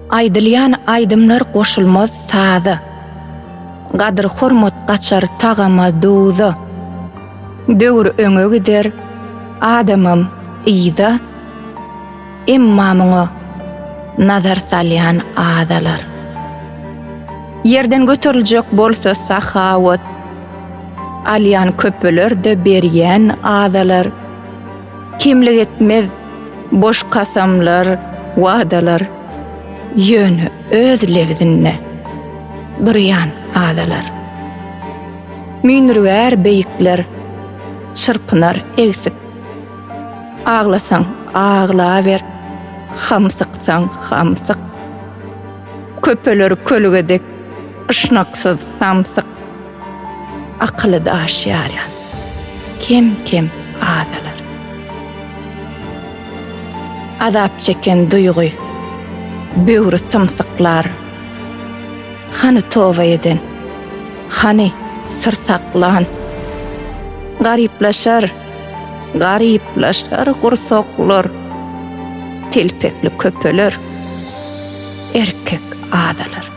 Aýdylýan aýdymlar goşulmaz saza. Gadyr-hormat gaçar tagama, duza. Döwür öňe gider, adamam yza. Emma muňa nazar salýan azalar. Ýerden göteriljek bolsa sahawat, Alýan köpeler-de berýän azalar. Kemlik etmez boş kasamlar, wadalar, Ýöne öz lebzinde durýan azalar. Müýnürgär beýikler, çyrpynar egsik. Aglasaň aglaber, hamsyksaň hamsyk. Köpeler kölge dek yşnaksyz samsyk. Akyly daş ýarýan kem-kem azalar. Azap çeken duýgy böwri symsyklar. Hany toba eden, hany syr saklan. Garyplaşar, garyplaşar gursaklar, Telpekli köpeler, erkek azalar.